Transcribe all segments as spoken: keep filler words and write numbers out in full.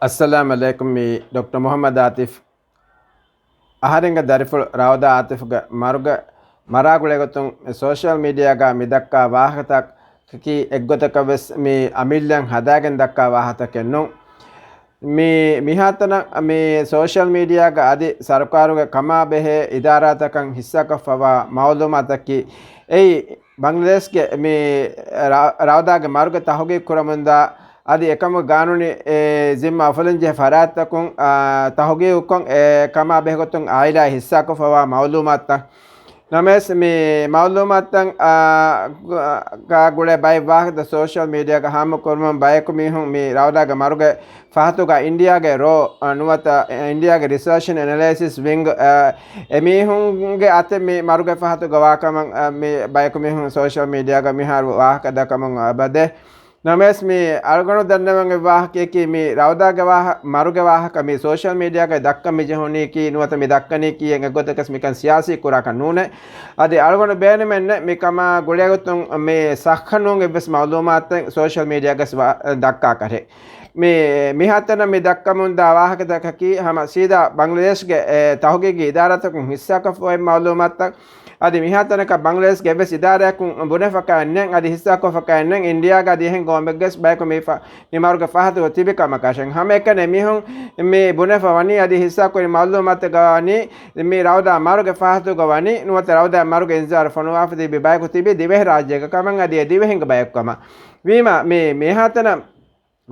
އައްސަލާމް ޢަލައިކުމް. މީ ޑޮކްޓަރ މުޙައްމަދު އާތިފް. އަހަރެންގެ ދަރިފުޅު ރައުދާ އާތިފްގެ މަރުގެ މަރާ ގުޅޭގޮތުން ސޯޝަލް މީޑިއާގަ މި ދައްކާ ވާހަކަތަކަކީ އެއްގޮތަކަށް ވެސް މި އަމިއްލައަށް ހަދާގެން ދައްކާ ވާހަކަތަކެއް ނޫން. މި މިހާތަނަށް މި ސޯޝަލް މީޑިއާގަ އަދި ސަރުކާރުގެ ކަމާ ބެހޭ އިދާރާތަކަށް ހިއްސާކޮށްފަވާ މައުލޫމާތަކީ އެއީ ބަނގްލަދޭޝްގެ މި ރަ-، ރައުދާގެ މަރުގެ ތަހުގީގު ކުރަމުންދާ އަދި އެކަމުގެ ގާނޫނީ، އެ، ޒިންމާ އުފުލަންޖެހޭ ފަރާތްތަކުން، އާ، ތަހުގީގުކޮށް، އެ، ކަމާ ބެހޭގޮތުން އާއިލާއާ ހިއްސާކޮށްފަވާ މައުލޫމާތުތައް. ނަމަވެސް މި މައުލޫމާތުތައް، އާ، ގ-، ގާ ގުޅޭ ބައެއް ވާހަކަތައް ސޯޝަލް މީޑިއާގަ ހާމަކުރުމުން ބަޔަކު މީހުން މި ރައުދާގެ މަރުގެ ފަހަތުގަ އިންޑިއާގެ ރޯ، އަ، ނުވަތަ އިންޑިއާގެ ރިސާޗް އެންޑް އެނަލައިސިސް ވިންގް، އަ، އެމީހުންގެ އަތެއް މި މަރުގެ ފަހަތުގަ ވާކަމަށް، އަ، މި ބަޔަކު މީހުން ސޯޝަލް މީޑިއާގަ މިހާރު ވާހަކަ ދައްކަމުން އެބަދޭ. ނަމަވެސް މި އަޅުގަނޑު ދަންނަވަން އެއް ވާހަކަޔަކީ މި ރައުދާގެ ވާހަ-، މަރުގެ ވާހަކަ މި ސޯޝަލް މީޑިއާގައި ދައްކަން މި ޖެހުނީކީ ނުވަތަ މި ދައްކަނީކީ އެއްގޮތަކަސް މިކަން ސިޔާސީ ކުރާކަށް ނޫނޭ. އަދި އަޅުގަނޑު ބޭނުމެއްނެއް މި ކަމާ ގުޅޭގޮތުން މި ސައްހަ ނޫން އެއްވެސް މައުލޫމާތެއް ސޯޝަލް މީޑިއާގަސް ވާ-، ދައްކާކަށެއް. މި މިހާތަނަށް މި ދައްކަމުންދާ ވާހަކަތަކަކީ ހަމަ ސީދާ ބަނގްލަދޭޝްގެ، އެ، ތަހުގީގީ އިދާރާތަކުން ހިއްސާކޮށްފައި މައުލޫމާތުތައް. އަދި މިހާތަނަކަށް ބަނގްލަދޭޝްގެ އެއްވެސް އިދާރާއަކުން ބުނެފަކާ ނެތް، އަދި ހިއްސާކޮށްފަކާ ނެތް، އިންޑިއާގަ އަދި އެހެން ގައުމެއްގެސް ބަޔަކު މި ފަ-، މި މަރުގެ ފަހަތު ތިބި ކަމަކަށެއް. ހަމައެކަނި މީހުން މި ބުނެފަ ވަނީ އަދި ހިއްސާކުރި މައުލޫމާތުގަ ވަނީ މި ރައުދާ މަރުގެ ފަހަތުގަ ވަނީ ނުވަތަ ރައުދާ މަރުގެ އިންޒާރު ފޮނުވާފަ ތިބި ބަޔަކު ތިބީ ދިވެހިރާއްޖޭގަ ކަމަށް އަދި އެ ދިވެހިންގެ ބަޔަކު ކަމަށް. ވީމާ މި މިހާތަނަށް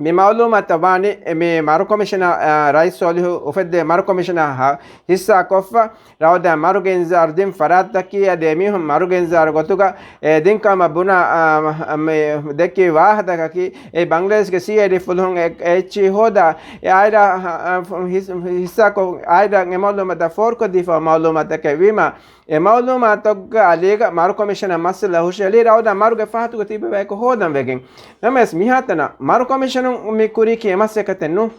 މި މައުލޫމާތަށް ވާނީ މި މަރު ކޮމިޝަނަރ، އަ، ރައީސް ސޯލިހު އުފެއްދޭ މަރު ކޮމިޝަނަރ ހަ-، ހިއްސާކޮށްފަ ރައުދާ މަރުގެ އިންޒާރު ދިން ފަރާތްތަކީ އަދި އެމީހުން މަރުގެ އިންޒާރު ގޮތުގަ އެ ދިން ކަމަށް ބުނާ، އަ، މަ-، މި ދެއްކި ވާހަކަތަކަކީ އެ ބަނގްލަދޭޝްގެ ސީއައިޑީ ފުލުހުން އެ-، އެއްޗިހި ހޯދާ އެ އާއިލާ، އަ، އަ، ހިސް-، ހިއްސާކޮށް އާއިލާ އެ މައުލޫމާތަށް ފޯރުކޮށްދީފަ މައުލޫމާތަކެއް ވީމާ، އެ މައުލޫމާތުގެ އަލީގަ މަރު ކޮމިޝަނަށް މައްސަލަ ހުށައެޅީ ރައުދާ މަރުގެ ފަހަތުގަ ތިބި ބަޔަކު ހޯދަން ވެގެން. ނަމަވެސް މިހާތަނަށް މަރު ކޮމިޝަނުން މި ކުރީކީ އެ މަސައްކަތެއް ނޫން.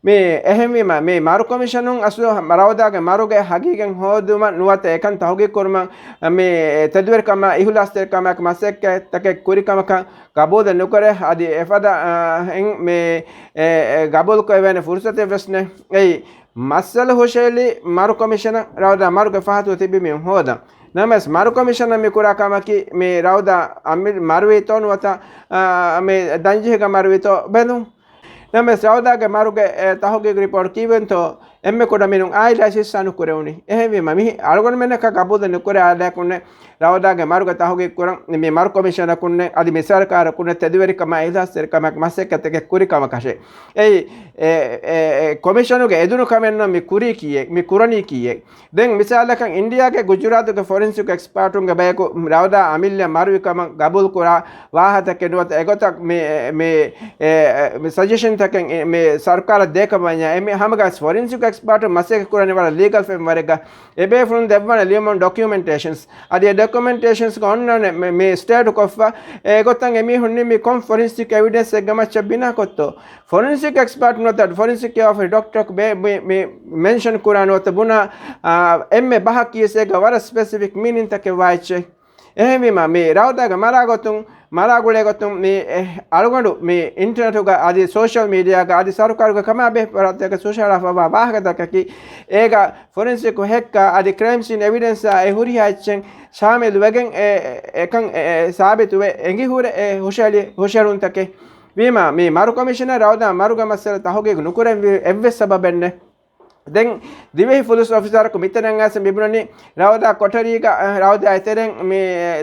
މި އެހެންވީމަ، މި މަރު ކޮމިޝަނުން އަސްލު ރައުދާގެ މަރުގެ ހަގީގަތް ހޯދުމަށް ނުވަތަ އެކަން ތަހުގީގު ކުރުމަށް މި ތެދުވެރިކަމާ އިހުލާސްތެރިކަމާއެކު މަސައްކަތްތަކެއް ކުރި ކަމަކަށް ގަބޫލެއް ނުކުރޭ. އަދި އެފަދަ، އަ، އިން މި، އެ، އެ، ގަބޫލުކުރެވޭނެ ފުރުސަތެއް ވެސް ނެތް. އެއީ، މައްސަލަ ހުށައެޅީ މަރު ކޮމިޝަނަށް ރައުދާ މަރުގެ ފަހަތު ތިބި މީހުން ހޯދަން. ނަމަވެސް މަރު ކޮމިޝަނަށް މި ކުރާ ކަމަކީ މި ރައުދާ އަމި-، މަރުވީތޯ ނުވަތަ، އާ، މި ދަންޖެހިގެން މަރުވީތޯ ބެލުން. ނަމަވެސް ރައުދާގެ މަރުގެ، އެ، ތަހުގީގު ރިޕޯޓް ކީއްވެންތޯ އެންމެ ކުޑަ މީހުން އާއިލާ ހިއްސާ ނުކުރެވުނީ. އެހެންވީމަ މި އަޅުގަނޑުމެންނަކަށް ގަބޫލެއް ނުކުރޭ އާއިލާއަކުންނެއް ރައުދާގެ މަރުގެ ތަހުގީގު ކުރަން މި މަރު ކޮމިޝަނަކުންނެއް އަދި މި ސަރުކާރަކުންނެއް ތެދުވެރިކަމާ އިހުލާސްތެރިކަމާ މަސައްކަތްތަކެއް ކުރި ކަމަކަށެއް. އެއީ، އެ، އެ، އެ، ކޮމިޝަނުގެ އެދުނު ކަމެއްނު މި ކުރީ ކީއެއް، މި ކުރަނީ ކީއެއް. ދެން މިސާލަކަށް އިންޑިއާގެ ގުޖުރާތުގެ ފޮރެންސިކް އެކްސްޕާޓުންގެ ބަޔަކު ރައުދާ އަމިއްލަ މަރުވި ކަމަށް ގަބޫލު ކުރާ ވާހަކަތަކެއް ނުވަތަ އެގޮތަށް މި، މި، އެ، މި ސަޖެޝަންތަކެއް މި ސަރުކާރަށް ދޭކަމަށް ވަންޏާ، އެ މި ހަމަގަސް ފޮރެންސިކް އެކްސްޕާޓުން މަސައްކަތް ކުރަނީ ވަރަށް ލީގަލް ފްރޭމް ވަރެއްގަ. އެބޭފުޅުން ދެއްވާނެ ލިޔުމުން ޑޮކިއުމެންޓޭޝަންސް. އަދި އެ ޑޮކިއުމެންޓޭޝަންސްގަ އޮންނާނެ މި، މި ސްޓޭޓު ކޮށްފަ، އެގޮތަށް އެމީހުން ނިންމީ ކޮން ފޮރެންސިކް އެވިޑެންސްއެއްގެ މައްޗަށް ބިނާކޮށްތޯ؟ ފޮރެންސިކް އެކްސްޕާޓް ނުވަތަ ފޮރެންސިކް އެއާ އޮފް ޑޮކްޓަރަކު ބޭ-، މި، މި މެންޝަން ކުރާ ނުވަތަ ބުނާ، އާ، އެންމެ ބަހަކީ އޭގަ ވަރަށް ސްޕެސިފިކް މީނިންތަކެއް ވާ އެއްޗެއް. އެހެންވީމަ، މި ރައުދާގެ މަރާގޮތުން، މަރާގުޅޭގޮތުން މި، އެ، އަޅުގަނޑު މި އިންޓަރނެޓުގަ އަދި ސޯޝަލް މީޑިއާގަ އަދި ސަރުކާރުގެ ކަމާބެހޭ ފަރާތްތަކަށް ސޯޝަލް އަފަވާ ވާހަކަތަކަކީ، އޭގަ ފޮރެންސިކް ހެއްކާ އަދި ކްރައިމް ސީން އެވިޑެންސާ އެ ހުރިހާ އެއްޗެއް ޝާމިލު ވެގެން އެ، އެކަން އެ، އެ ސާބިތުވެ އެނގިހުރެ އެ ހުށައެޅި، ހުށައެޅުންތަކެއް. ވީމާ، މި މަރު ކޮމިޝަނަށް ރައުދާ މަރުގެ މައްސަލަ ތަހުގީގު ނުކުރެވި އެއްވެސް ސަބަބެއް ނެތް. ދެން ދިވެހި ފުލުސް އޮފިސަރަކު މިތަނަށް އައިސް މިބުނަނީ، ރައުދާ ކޮޓަރީގަ، އަ، ރައުދާ އެތެރެން މި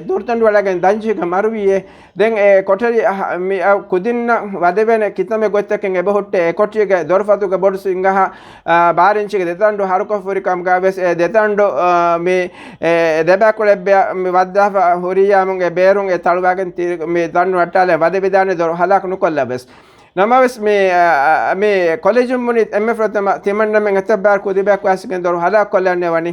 ދޮރުތަނޑު އަޅައިގެން ދަންޖެހިގެން މަރުވީއޭ. ދެން އެ ކޮޓަރި، އަ، މި، އަ، ކުދިންނަށް ވަދެވޭނެ ކިތަންމެ ގޮތްތަކެއް އެބަހުއްޓޭ. އެ ކޮޓަރީގެ ދޮރުފަތުގެ ބޮޑު ސިނގަހަ، އާ، ބާރަ އިންޗީގެ ދެތަނޑު ހަރުކޮށްފަ ހުރި ކަމުގަ ވެސް އެ ދެތަނޑު، އާ، މި، އެ، ދެބައިކުޅަ އެއްބަޔަށް މި ވައްދާފަ ހުރިއްޔާމުން އެ ބޭރުން އެ ތަޅުވާގެން ތި-، މި ދަނޑު ނައްޓާލަން ވަދެވިދާނެ ދޮރު ހަލާކު ނުކޮށްލަ ވެސް. ނަމަވެސް މި، އާ، މި ކޮލެޖުން ބުނި އެންމެ ފުރަތަމަ ތިމަންނަމެން އެތައް ބަޔަކު ކުދި ބަޔަކު އައިސްގެން ދޮރު ހަލާކު ކޮށްލަން ނެވަނީ.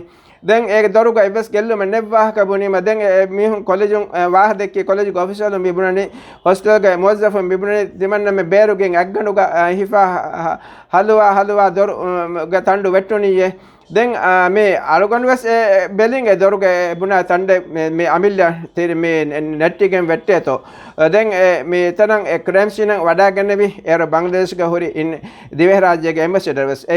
ދެން އެ ދޮރުގަ އެއްވެސް ގެއްލުމެއް ނެތް ވާހަކަ ބުނީމަ، ދެން އެ މީހުން ކޮލެޖުން، އެ، ވާހަ ދެއްކި ކޮލެޖުގެ އޮފިޝަލުން މި ބުނަނީ، ހޮސްޓެލްގެ މުވައްޒަފުން މި ބުނަނީ، ތިމަންނަމެން ބޭރުގެ އަތްގަނޑުގަ، އަ، ހިފާ ހަ-، ހަ-، ހަލުވާ، ހަލުވާ ދޮރު، އު، ގެ ތަނޑު ވެއްޓުނީއޭ. ދެން، އާ، މި އަޅުގަނޑު ވެސް އެ ބެލިން އެ ދޮރުގެ ބުނާ ތަނޑެއް މި، މި އަމިއްލަ ތިރި މި ނެ-، ނެއްޓިގެން ވެއްޓޭތޯ. ދެން އެ މި ތަނަށް އެ ކްރައިމް ސީނަށް ވަޑާގެންނެވި އޭރު ބަނގްލަދޭޝްގަ ހުރި އިން ދިވެހިރާއްޖޭގެ އެމްބެސެޑަރ ވެސް އެ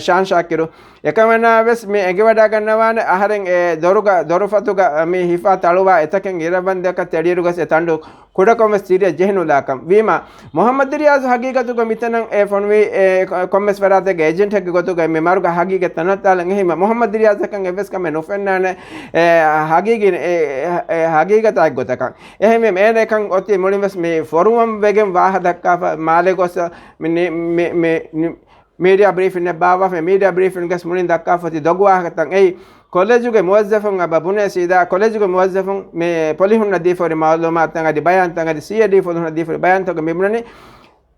ޝާން ޝާކިރު އެކަމަނާ ވެސް މި އެނގިވަޑާގަންނަވާނެ އަހަރެން އެ ދޮރުގަ، ދޮރުފަތުގަ މި ހިފާ ތަޅުވާ އެތަކެއް އިރަށްވަންދެއަކަށް ތެޅިއިރުގަސް އެ ތަނޑު ކުޑަކޮށްވެސް ތިރިއަށް ޖެހިނުލާކަން ވީމާ، މުހައްމަދު ރިޔާޒު ހަގީގަތުގަ މިތަނަށް އެ ފޮނުވީ އެ ކޮ-، ކޮންމެސް ފަރާތެއްގެ އޭޖެންޓެއްގެ ގޮތުގައި މި މަރުގެ ހަގީގަތް ތަނަށް ދާލަން. އެހީމަ، މުހައްމަދު ރިޔާޒަކަށް އެއްވެސް ކަމެއް ނުފެންނާނެ އެ ހަގީގީ އެ، އެ ހަގީގަތާ އެއްގޮތަކަށް. އެހެންވެ، އޭނަ އެކަން އޮތީ މުޅިންވެސް މި ފޮރުވަން ވެގެން ވާހަ ދައްކާފަ މާލެ ގޮސް މި ނި-، މި، މި، މި، މީޑިއާ ބްރީފިން އެއް ބާއްވާފަ، މީޑިއާ ބްރީފިންގަސް މުޅިން ދައްކާފަ އޮތީ ދޮގު ވާހަކަތައް. އެއީ، ކޮލެޖުގެ މުވައްޒަފުން އެބަ ބުނޭ ސީދާ، ކޮލެޖުގެ މުވައްޒަފުން މި ޕޮލިހުންނަށް ދީފަހުރި މައުލޫމާތުތައް އަދި ބަޔާންތައް އަދި ސީއައިޑީ ފުލުހުންނަށް ދީފަހުރި ބަޔާންތަކުގެ މި ބުނަނީ،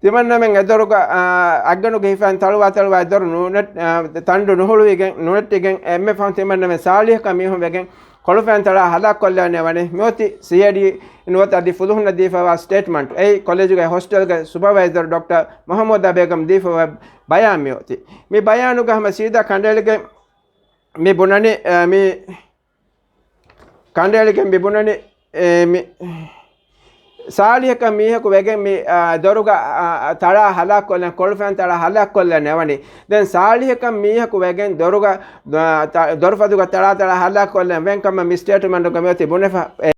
ތިމަންނަމެން އެދޮރުގަ، އާ، އައްގަނޑުގަ ހިފައިން ތަޅުވާ ތަޅުވާ އެދޮރު ނޫނެއް-، އާ، ތަނޑު ނުހުޅުވިގެން، ނުނެއްޓިގެން އެންމެ ފަހުން ތިމަންނަމެން ސާޅީހަކަށް މީހުން ވެގެން ކޮޅުފައިން ތަޅާ ހަލާކޮށްލާނެ ވަނީ. މިއޮތީ ސީއައިޑީ ނުވަތަ އަދި ފުލުހުންނަށް ދީފައިވާ ސްޓޭޓްމަންޓް. އެއީ ކޮލެޖުގެ ހޮސްޓެލްގެ ސުޕަވައިޒަރު ޑޮކްޓަރ މުހައްމަދާ ބޭގަމް ދީފައިވާ ބަޔާން މިއޮތީ. މި ބަޔާނުގަ ހަމަ ސީދާ ކަނޑައެޅިގެން މި ބުނަނީ، އެ، މި ކަނޑައެޅިގެން މި ބުނަނީ، އެ، މި ސާޅީހަކަށް މީހަކު ވެގެން މި، އާ، ދޮރުގަ، އާ، ތަޅާ ހަލާކޮށްލަން، ކޮޅުފައިން ތަޅާ ހަލާކޮށްލަން ނެވަނީ. ދެން ސާޅީހަކަށް މީހަކު ވެގެން ދޮރުގަ، އާ، ތަ-، ދޮރުފަތުގަ ތަޅާ ތަޅާ ހަލާކޮށްލަން ވެން ކަމަށް މި ސްޓޭޓްމަންޓުގަ މިއޮތީ ބުނެފަ. އެ،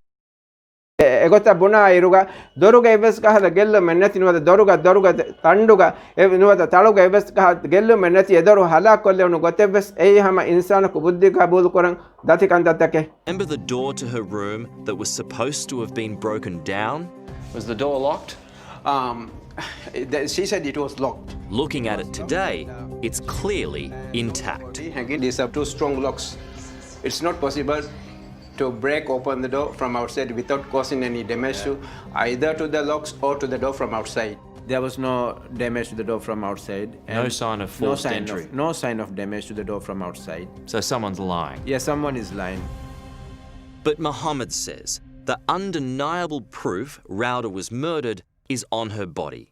އެގޮތަށް ބުނާ އިރުގަ، ދޮރުގަ އެއްވެސް ކަހަލަ ގެއްލުމެއް ނެތި ނުވަތަ ދޮރުގަ، ދޮރުގަ ތަނޑުގަ، އެ، ނުވަތަ ތަޅުގަ އެއްވެސް ކަހަލަ ގެއްލުމެއް ނެތި އެ ދޮރު ހަލާކޮށްލެވުނު ގޮތެއްވެސް އެއީ ހަމަ އިންސާނަކު ބުއްދި ގަބޫލުކުރަން ދަތި ކަންތައްތަކެއް. Remember the door to her room that was supposed to have been broken down? Was the door locked? Um, the, she said it was locked. Looking at it today, it's clearly intact. Hanging, these are two strong locks. It's not possible to break open the door from outside without causing any damage to either to the locks or to the door from outside. There was no damage to the door from outside. No sign of forced entry. No sign of damage to the door from outside. So someone's lying. Yes, someone is lying. But Mohammed says the undeniable proof Rauda was murdered is on her body.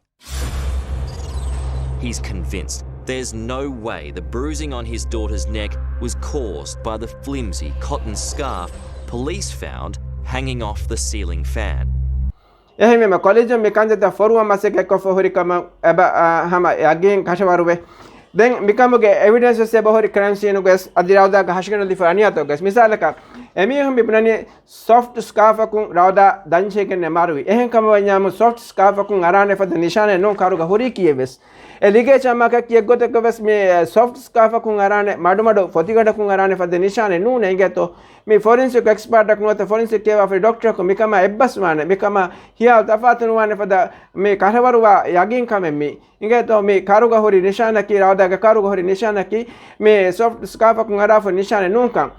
He's convinced there's no way the bruising on his daughter's neck was caused by the flimsy cotton scarf police found hanging off the ceiling fan. އެހެންވީމަ، ކޮލެޖުން މި ކަންތައްތައް ފޮރުވަން މަސައްކަތްކޮށްފަ ހުރި ކަމަށް އެބަ، އާ، ހަމަ ޔަގީން ކަށަވަރުވޭ. ދެން މިކަމުގެ އެވިޑެންސް ވެސް އެބަހުރި ކްރައިމް ސީނުގަވެސް އަދި ރައުދާގެ ހަށިގަނޑަށް ދީފަ އަނިޔާތަކުގަވެސް. މިސާލަކަށް، އެމީހުން މި ބުނަނީ ސޮފްޓް ސްކާފަކުން ރައުދާ ދަންޖެހިގެންނޭ މަރުވީ. އެހެން ކަމަށް ވަންޏާމު ސޮފްޓް ސްކާފަކުން އަރާނެ ފަދަ ނިޝާނެއް ނޫން ކަރުގަ ހުރީކީއެއްވެސް. އެ ލިގޭޗަރ މާކަކީ އެއްގޮތަކަށްވެސް މި ސޮފްޓް ސްކާފަކުން އަރާނެ މަޑުމަޑު ފޮތިގަނޑަކުން އަރާނެ ފަދަ ނިޝާނެއް ނޫނޭ އިނގޭތޯ. މި ފޮރެންސިކް އެކްސްޕާޓަކު ނުވަތަ ފޮރެންސިކް ކިޔަވާފައި ޑޮކްޓަރަކު މިކަމާ އެއްބަސްވާނެ، މިކަމާ ހިޔާލު ތަފާތުނުވާނެ ފަދަ މި ކަށަވަރުވާ ޔަގީން ކަމެއް މި. އިނގޭތޯ މި ކަރުގަ ހުރި ނިޝާނަކީ، ރައުދާގެ ކަރުގަ ހުރި ނިޝާނަކީ މި ސޮފްޓް ސްކާފަކުން އަރާފަ ނިޝާނެއް ނޫންކަން.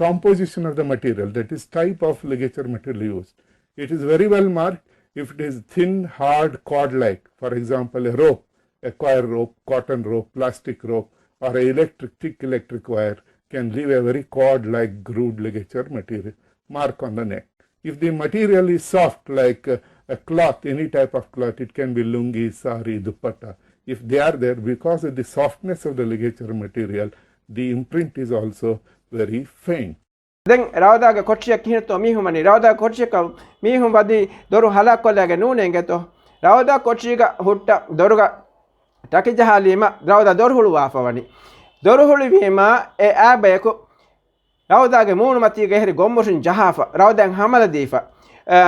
Composition of the material, that is type of ligature material used. It is very well marked if it is thin, hard, cord-like, for example, a rope, a coir rope, cotton rope, plastic rope, or a electric, thick electric wire can leave a very cord-like grooved ligature material mark on the neck. If the material is soft, like, uh, a cloth, any type of cloth, it can be lungi, sari, dupatta. If they are there, because of the softness of the ligature material, the imprint is also very faint. ދެން ރައުދާގެ ކޮޓަރިއަށް ކިހިނެއްތޯ މީހުން ވަނީ؟ ރައުދާ ކޮޓަރިއަކަށް މީހުން ވަދީ ދޮރު ހަލާކޮށްލައިގެން ނޫނޭ އިނގޭތޯ. ރައުދާ ކޮޓަރީގަ ހުއްޓަ ދޮރުގަ ޓަކި ޖަހާލީމަ ރައުދާ ދޮރު ހުޅުވާފަ ވަނީ. ދޮރު ހުޅުވީމަ އެ އާ ބަޔަކު ރައުދާގެ މޫނުމަތީގަ އެހެރި ގޮށްމުށުން ޖަހާފަ، ރައުދާއަށް ހަމަލަ ދީފަ. އަ،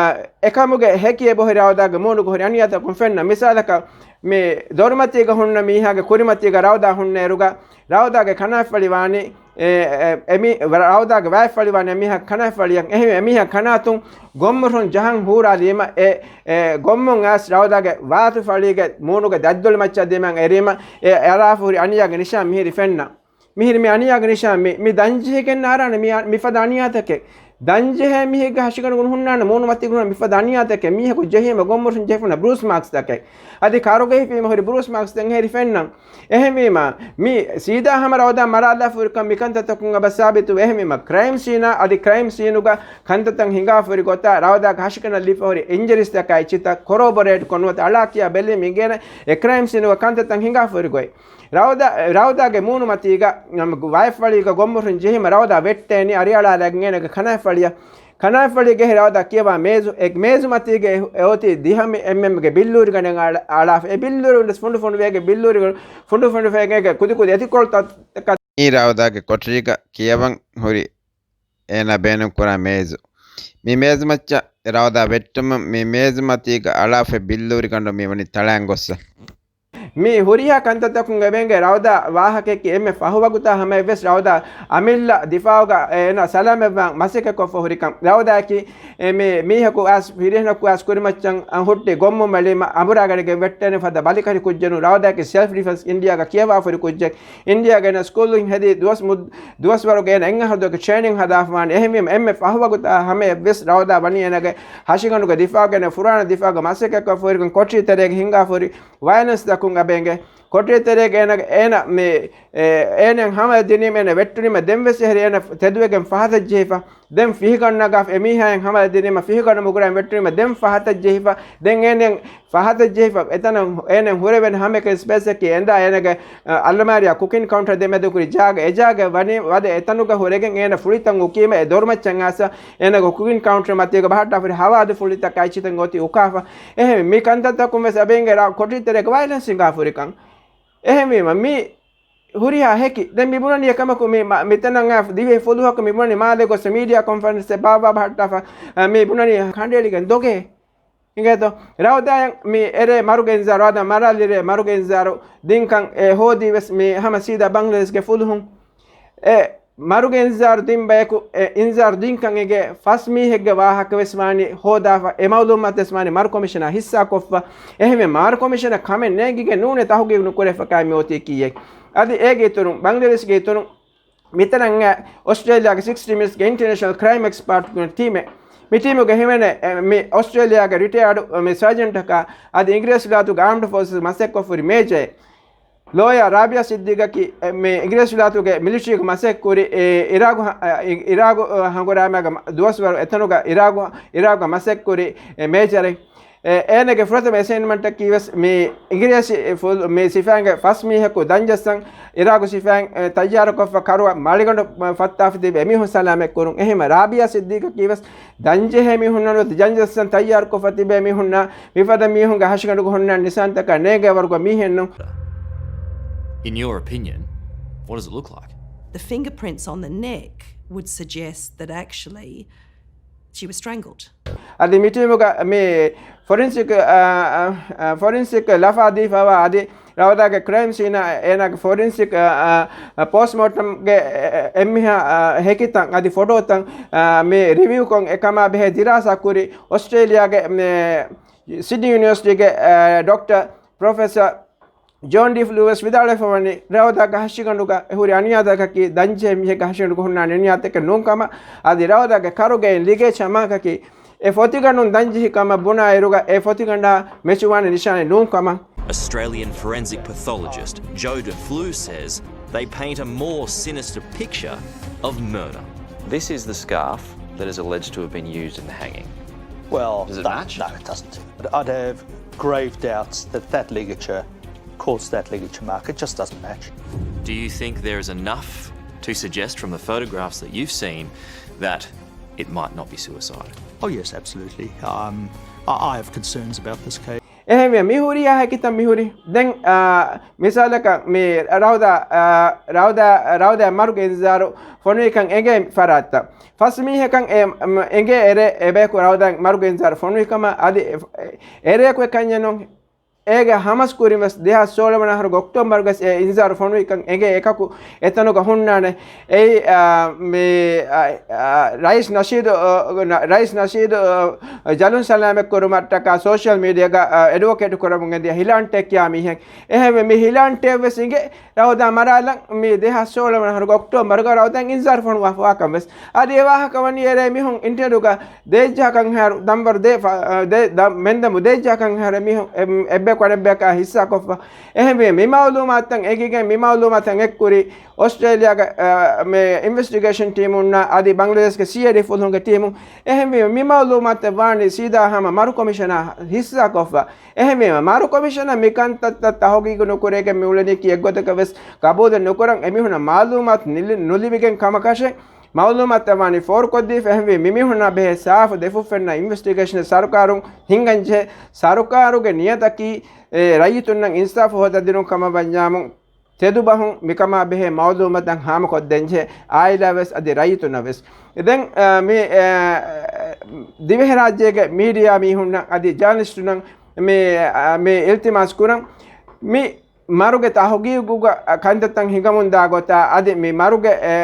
އެކަމުގެ ހެކި އެބަހުރި ރައުދާގެ މޫނުގަ ހުރި އަނިޔާތަކުން ފެންނަ. މިސާލަކަށް، މި ދޮރުމަތީގަ ހުންނަ މީހާގެ ކުރިމަތީގަ ރައުދާ ހުންނައިރުގަ، ރައުދާގެ ކަނާތްފަޅި ވާނީ، އެ، އެ، އެ، މި، ރައުދާގެ ވާތްފަޅި ވާނީ އެމީހާގެ ކަނާތްފަޅިއަށް. އެހެންވެ، އެމީހާގެ ކަނާތުން ގޮށްމުށުން ޖަހަން ހޫރާލީމަ، އެ، އެ، ގޮށްމުން އައިސް ރައުދާގެ ވާތުފަޅީގެ މޫނުގެ ދަތްދޮޅި މައްޗަށް ދިމާއަށް އެރީމަ، އެ އަރާފަ ހުރި އަނިޔާގެ ނިޝާން މިހިރީ ފެންނަ. މިހިރީ މި އަނިޔާގެ ނިޝާން މި، މި ދަންޖެހިގެން އަރާނެ މި، މިފަދަ އަނިޔާތަކެއް. ދަންޖެހޭ މީހެއްގެ ހަށިގަނޑުގަ ހުންނާނެ މޫނުމަތީގަ ހުންނަ މިފަދަ އަނިޔާތަކެއް، މީހަކު ޖެހީމަ ގޮށްމުށުން ޖެހިފަ ހުންނަ ބްރޫސް މާކްސްތަކެއް. އަދި ކަރުގަ ހިފީމަ ހުރި ބްރޫސް މާކްސްތައް އެހެރި ފެންނަން. އެހެންވީމަ، މި ސީދާ ހަމަ ރައުދާ މަރާލާފަ ހުރިކަން މި ކަންތައްތަކުން އެބަ ސާބިތު. އެހެންވީމަ، ކްރައިމް ސީނާ އަދި ކްރައިމް ސީނުގަ ކަންތައްތައް ހިނގާފަ ހުރި ގޮތާ، ރައުދާގެ ހަށިގަނޑަށް ލިބިފަ ހުރި އިންޖަރީސްތަކާ އެއްޗިތައް ކޮރޯބޮރޭޓް ކޮށް ނުވަތަ އަޅާ ކިޔާ ބެލީމަ އިނގޭނެ އެ ކްރައިމް ސީނުގަ ކަންތައްތައް ހިނގާފަ ހުރި ގޮތް. ރައުދާ، ރައުދާގެ މޫނުމަތީގަ، އަމ، ވައިފަޅީގަ ގޮށްމުށުން ޖެހީމަ ރައުދާ ވެއްޓޭނީ އަރިއަޅާލައިގެން އޭނަގެ ކަނާތްފަޅިއަށް. ކަނާތްފަޅީގައި ރައުދާ ކިޔަވާ މޭޒު، އެ މޭޒުމަތީގަ އެ، އެ އޮތީ ދިހަ މި އެމްއެމްގެ ބިއްލޫރިގަނޑެއް އަޅާ، އަޅާފަ. އެ ބިއްލޫރި ވެސް ފުނޑު ފުނޑުވެގެން ބިއްލޫރި ފުނޑު ފުނޑުވެގެން ކުދި ކުދި އެތިކޮޅު ތަ-، ތަކާ. މީ ރައުދާގެ ކޮޓަރީގަ ކިޔަވަން ހުރި އޭނާ ބޭނުންކުރާ މޭޒު. މި މޭޒުމައްޗަށް ރައުދާ ވެއްޓުމުން މި މޭޒުމަތީގަ އަޅާފަ ބިއްލޫރިގަނޑު މި ވަނީ ތަޅާން ގޮއްސަ. މި ހުރިހާ ކަންތައްތަކުން އެބައިނގޭ ރައުދާ ވާހަކައަކީ އެންމެ ފަހު ވަގުތާ ހަމަޔަށްވެސް ރައުދާ އަމިއްލަ ދިފާއުގަ އޭނާ ސަލާމަތްވާން މަސައްކަތްކޮށްފަ ހުރިކަން. ރައުދާއަކީ އެ މި މީހަކު އައިސް ފިރިހެނަކު އައިސް ކުރިމައްޗަށް ހުއްޓި ގޮށްމު މެޅީމަ އަނބުރާގަނެގެން ވެއްޓޭނެ ފަދަ ބަލިކަށި ކުއްޖެއް ނޫން. ރައުދާއަކީ ސެލްފް ޑިފެންސް އިންޑިއާގަ ކިޔަވާފަ ހުރި ކުއްޖެއް. އިންޑިއާގަ އޭނާ ސްކޫލުން ހެދި ދުވަސް މުއް-، ދުވަސްވަރުގަ އޭނަ އެއް އަހަރު ދުވަހަކަށް ޓްރޭނިން ހަދާފަވާނެ. އެހެންވީމަ އެންމެ ފަހު ވަގުތާ ހަމަޔަށްވެސް ރައުދާ ވަނީ އޭނަގެ ހަށިގަނޑުގެ ދިފާގަ އޭނަ ފުރާނަ ދިފާގަ މަސައްކަތްކޮށްފަ ހުރިކަން ކޮޓަރި ތެރޭގަ ހިނގާފަ ހުރި ވަޔަލެންސް ދައްކުން އެބައިނގޭ. ކޮޓަރި ތެރޭގަ އޭނަ، އޭނަ މި، އޭ، އޭނައަށް ހަމަލަ ދިނީމަ އޭނަ ވެއްޓުނީމަ ދެންވެސް އެހެރީ އޭނަ ތެދުވެގެން ފަހަތަށް ޖެހިފަ. ދެން ފިހިގަނޑު ނަގާފަ އެމީހާއަށް ހަމަލަ ދިނީމަ ފިހިގަނޑު މުގުރައިން ވެއްޓުނީމަ ދެން ފަހަތަށް ޖެހިފަ. ދެން އޭނަ ފަހަތަށް ޖެހިފަ އެތަނަށް އޭނަ ހުރެވެން ހަމައެކަނި ސްޕޭސްއަކީ އެނދާ އޭނަގެ، އަ، އަލަމާރިއާ ކުކިން ކައުންޓަރ ދެމެދު ކުރި ޖާގަ. އެ ޖާގަ ވަނީ ވަދެ އެތަނުގަ ހުރެގެން އޭނަ ފުޅިތައް އުކީމަ އެ ދޮރުމައްޗަށް އައިސް އޭނަގެ ކުކިން ކައުންޓަރ މަތީގަ ބަހައްޓާފަ ހުރި ހަވާދު ފުޅިތަކާ އެއްޗިތައް އޮތީ އުކާފަ. އެހެން މި ކަންތައްތަކުން ވެސް އެބައިނގޭ ރަ-، ކޮޓަރި ތެރޭގަ ވަޔަލެންސް ހިނގާފަ ހުރިކަން. އެހެންވީމަ މި ހުރިހާ ހެކި. ދެން މި ބުނަނީ އެކަމަކު މި މަ-، މިތަނަށް އައި ދިވެހި ފުލުހަކު މި ބުނަނީ މާލެ ގޮސް މީޑިއާ ކޮންފަރެންސެއް ބާއްވާ ބަހައްޓާފަ، އަ، މި ބުނަނީ ކަނޑައެޅިގެން ދޮގޭ. އިނގޭތޯ؟ ރައުދާއަށް މި އެރޭ މަރުގެ އިންޒާރު، ރައުދާ މަރާލިއިރޭ މަރުގެ އިންޒާރު ދިންކަން އެ ހޯދީ ވެސް މި ހަމަ ސީދާ ބަންގްލަދޭޝްގެ ފުލުހުން. އެ މަރުގެ އިންޒާރު ދިން ބަޔަކު އެ އިންޒާރު ދިންކަން އެނގޭ ފަސް މީހެއްގެ ވާހަކަ ވެސް ވާނީ ހޯދާފަ، އެ މައުލޫމާތު ވެސް ވާނީ މަރު ކޮމިޝަނާ ހިއްސާކޮށްފަ. އެހެންވެ މަރު ކޮމިޝަނަށް ކަމެއް ނޭނގިގެން ނޫނޭ ތަހުގީގު ނުކުރެފަ ކައި މި އޮތީ ކީއްޔެއް. އަދި އޭގެ އިތުރުން ބަންގްލަދޭޝްގެ އިތުރުން މިތަނަށް އައި އޮސްޓްރޭލިޔާގެ ސިކްސްޓީ މިނިޓްސްގެ އިންޓަރނޭޝަނަލް ކްރައިމް އެކްސްޕާޓް ޓީމެއް. މި ޓީމުގެ ހިމެނޭ، އެ، މި އޮސްޓްރޭލިޔާގެ ރިޓަޔާޑު، މި ސާޖެންޓަކާ އަދި އިނގިރޭސިވިލާތުގެ އާމްޑް ފޯސަސް މަސައްކަތްކޮށްފަ ހުރި މޭޖަރެއް. ލޯޔާ ރާބިޔާ ސިއްދީގަކީ، އެ، މި އިނގިރޭސިވިލާތުގެ މިލިޓަރީގަ މަސައްކަތްކުރި، އެ، އިރާގު ހަ-، އެ، އިރާގު، އަ، އި-، އިރާގު ހަނގުރާމައިގަ މަ-، ދުވަސްވަރު އެތަނުގަ އިރާގު، އިރާގު މަސައްކަތްކުރި، އެ، މޭޖަރެއް. އެ، އޭނަގެ ފުރަތަމަ އެސައިންމަންޓަކީ ވެސް މި އިނގިރޭސި ފުލް-، މި ސިފައިންގެ ފަސް މީހަކު ދަންޖައްސަން އިރާގު ސިފައިން، އެ، ތައްޔާރުކޮށްފަ ކަރުއަށް މަޅިގަނޑު ފައްތާފަ ތިބި އެމީހުން ސަލާމަތްކުރުން. އެހެންވެ ރާބިޔާ ސިއްދީގަކީ ވެސް ދަންޖެހޭ މީހުންނަށް ނުވަތަ ދަންޖައްސަން ތައްޔާރުކޮށްފަ ތިބޭ މީހުންނާ މިފަދަ މީހުންގެ ހަށިގަނޑުގަ ހުންނަ ނިޝާންތަކާ ނޭނގޭ ވަރުގަ މީހެއްނު. In your opinion, what does it look like? The fingerprints on the neck would suggest that actually she was strangled. އަދި މި ޓީމުގަ މި ފޮރިންސިކް، އާ، އާ، ފޮރިންސިކް ލަފާ ދީފަވާ އަދި ރައުދާގެ ކްރައިމް ސީނާ އޭނާގެ ފޮރިންސިކް، އާ، އާ، ޕޯސްޓްމޯޓަމްގެ އެ-، އެ-، އެންމެހާ، އާ، ހެކިތައް އަދި ފޮޓޯތައް، އާ، މި ރިވިއުކޮށް އެކަމާ ބެހޭ ދިރާސާ ކުރި އޮސްޓްރޭލިޔާގެ، މި، ސިޑްނީ ޔުނިވަރސިޓީގެ، އާ، ޑޮކްޓަރ ޕްރޮފެސަރ ޖޯން ޑިފްލޫ ވެސް ވިދާޅުވެފަ ވަނީ، ރައުދާގެ ހަށިގަނޑުގަ އެ ހުރި އަނިޔާތަކަކީ ދަންޖެހޭ މީހެއްގެ ހަށިގަނޑުގަ ހުންނާނެ އަނިޔާތަކެއް ނޫން ކަމަށް. އަދި ރައުދާގެ ކަރުގައި ލިގޭޗާ މާކަކީ އެ ފޮތިގަނޑުން ދަންޖެހި ކަމަށް ބުނާ އިރުގަ އެ ފޮތިގަނޑާ މެޗުވާނެ ނިޝާނެއް ނޫން ކަމަށް. Australian forensic pathologist Joe DeFlew says they paint a more sinister picture of murder. This is the scarf that is alleged to have been used in the hanging. Well, does it that, match? No, it doesn't. But I'd have grave doubts that that ligature caused that ligature mark. It just doesn't match. Do you think there is enough to suggest from the photographs that you've seen that it might not be suicide? Oh, yes, absolutely. Um, I, I have concerns about this case. އެހެންވެ، މި ހުރިހާ ހެކިތައް މި ހުރި. ދެން، އާ، މިސާލަކަށް މި ރައުދާ، އާ، ރައުދާ، ރައުދާ މަރުގެ އިންޒާރު ފޮނުވިކަން އެނގޭ ފަރާތްތައް. ފަސް މީހަކަށް އެ، މް، އެނގޭ އެރޭ އެބަޔަކު ރައުދާ މަރުގެ އިންޒާރު ފޮނުވި ކަމަށް އަދި އެ، އެ، އެރެޔަކު އެކަންޏެއް ނޫން. އޭގެ ހަމަސް ކުރިން ވެސް ދެހާސް ސޯޅަ ވަނަ އަހަރުގެ އޮކްޓޯބަރުގަސް އެ އިންޒާރު ފޮނުވިކަން އެނގޭ އެކަކު އެތަނުގަ ހުންނާނެ. އެއީ، އާ، މި، އާ، އާ، ރައީސް ނަޝީދު، އާ، ރައީސް ނަޝީދު، އާ، ޖަލުން ސަލާމަތް ކުރުމަށްޓަކާ ސޯޝަލް މީޑިއާގަ، އާ، އެޑްވޮކޭޓް ކުރަމުން ގެންދިޔަ ހިލާންޓޭ ކިޔާ މީހެއް. އެހެންވެ މި ހިލާންޓޭ ވެސް އިނގޭ ރައުދާ މަރާލަން މި ދެހާސް ސޯޅަ ވަނަ އަހަރުގެ އޮކްޓޯބަރުގަ ރައުދާ އިންޒާރު ފޮނުވާފަވާކަން ވެސް. އަދި އެ ވާހަކަ ވަނީ އޭރު މީހުން އިންޓަރވިއުގަ ދޭއްޖަހަކަށް ހަރު ދަންވަރު ދޭ ފަ-، ދޭ ދަ-، މެންދަމު ދޭއްޖަހަކަށް ހަރު މީހުން އެ-، އެއްބަޔަކު އަނެއްބަޔަކާ ހިއްސާކޮށްފަ. އެހެންވެ މި މައުލޫމާތުތައް އެނގިގެން މި މައުލޫމާތުތައް އެއްކުރީ އޮސްޓްރޭލިޔާގެ، އަ، މި އިންވެސްޓިގޭޝަން ޓީމުންނާ އަދި ބަންގްލަދޭޝްގެ ސީއައިޑީ ފުލުހުންގެ ޓީމުން. އެހެންވީމަ މި މައުލޫމާތުތައް ވާނީ ސީދާ ހަމަ މަރު ކޮމިޝަނާ ހިއްސާކޮށްފަ. އެހެންވީމަ މަރު ކޮމިޝަނަށް މި ކަންތައްތައް ތަހުގީގު ނުކުރެވިގެން މި އުޅެނީކީ އެއްގޮތަކަށް ވެސް ގަބޫލެއް ނުކުރަން. އެމީހުނަށް މައުލޫމާތު ނިލި-، ނުލިބިގެން ކަމަކަށެއް މައުލޫމާތުތައް ވާނީ ފޯރުކޮށްދީފަ. އެހެންވީ މިމީހުންނާ ބެހޭ ސާފު ދެފުށްފެންނަ އިންވެސްޓިގޭޝަނެއް ސަރުކާރުން ހިންގަންޖެހޭ. ސަރުކާރުގެ ނިޔަތަކީ އެ ރައްޔިތުންނަށް އިންސާފު ހޯދަދިނުން ކަމަށް ވަންޏާމު، ތެދުބަހުން މިކަމާ ބެހޭ މައުލޫމަތަށް ހާމަކޮށްދޭންޖެހޭ އާއިލާ ވެސް އަދި ރައްޔިތުންނަށް ވެސް. ދެން، އަ، މި، އަ، ދިވެހިރާއްޖޭގެ މީޑިއާ މީހުންނަށް އަދި ޖާނަލިސްޓުންނަށް މި، އަ، މި އިލްތިމާސް ކުރަން. މި މަރުގެ ތަހުގީގުގަ ކަންތައްތައް ހިނގަމުންދާ ގޮތާ އަދި މި މަރުގެ، އެ،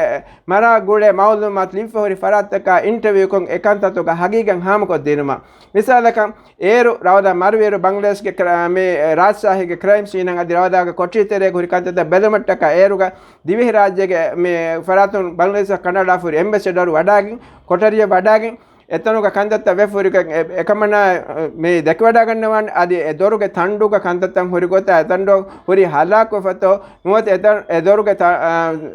މަރާ ގުޅޭ މައުލޫމާތު ލިބިފަ ހުރި ފަރާތްތަކާ އިންޓަވިއުކޮށް އެ ކަންތައްތަކުގެ ހަގީގަތް ހާމަކޮށްދިނުމަށް. މިސާލަކަށް، އޭރު ރައުދާ މަރުވިއިރު ބަންގްލަދޭޝްގެ ކްރަ-، މި ރާޖްޝާހީގެ ކްރައިމް ސީނަށް އަދި ރައުދާގެ ކޮޓަރި ތެރޭގަ ހުރި ކަންތައްތައް ބެލުމަށްޓަކާ އޭރުގަ ދިވެހިރާއްޖޭގެ މި ފަރާތުން ބަންގްލަދޭޝަށް ކަނޑައަޅާފަ ހުރި އެމްބެސެޑަރު ވަޑާގެން، ކޮޓަރިއަށް ވަޑާގެން، އެތަނުގަ ކަންތައްތައް ވެފަ ހުރިކަން އެ-، އެކަމަނާ މި ދެކިވަޑާގަންނަވާނެ. އަދި އެ ދޮރުގެ ތަނޑުގަ ކަންތައްތައް ހުރި ގޮތާ އެ ތަނޑު ހުރީ ހަލާކުވެފަތޯ ނުވަތަ އެ ތަ-، އެ ދޮރުގެ ތަ-، އާ،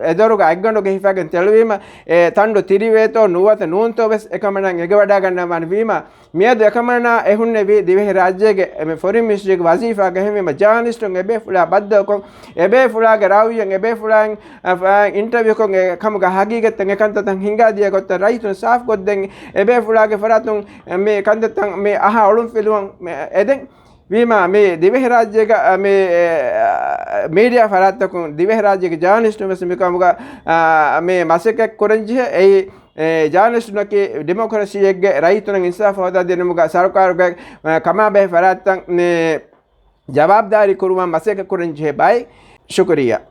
އެ ދޮރުގަ އަތްގަނޑުގަ ހިފާގެން ތެޅުވީމަ އެ ތަނޑު ތިރިވޭތޯ ނުވަތަ ނޫންތޯ ވެސް އެކަމަނާ އެނގިވަޑާގަންނަވާނެ ވީމަ، މިއަދު އެކަމަނާ އެހުންނެވީ ދިވެހިރާއްޖޭގެ މި ފޮރިން މިނިސްޓްރީގެ ވަޒީފާގަ. އެހެންވީމަ ޖާނަލިސްޓުން އެބޭފުޅާ ބައްދަލުކޮށް، އެބޭފުޅާގެ ރާވިޔަން އެބޭފުޅާއިން، އަ، އިންޓަވިއުކޮށް އެ ކަމުގެ ހަގީގަތްތައް އެކަންތައްތައް ހިނގާދިޔަ ގޮތަށް ރައްޔިތުން ސާފުކޮށްދޭން، އެބޭފުޅާގެ ފަރާތުން މި ކަންތައްތައް މި އަހާ އޮޅުންފިލުވަން އެދެން. ވީމާ، މި ދިވެހިރާއްޖޭގަ، މި، އެ، މީޑިއާ ފަރާތްތަކުން ދިވެހިރާއްޖޭގެ ޖާނަލިސްޓުން ވެސް މިކަމުގަ، އާ، މި މަސައްކަތް ކުރަންޖެހޭ. އެއީ، އެ، ޖާނަލިސްޓުންނަކީ ޑިމޮކްރަސީއެއްގެ ރައްޔިތުންނަށް އިންސާފު ހޯދާދިނުމުގަ ސަރުކާރުގެ، އެ، ކަމާބެހޭ ފަރާތްތައް މި ޖަވާބުދާރީ ކުރުވަން މަސައްކަތް ކުރަންޖެހޭ ބައެއް. ޝުކުރިއްޔާ.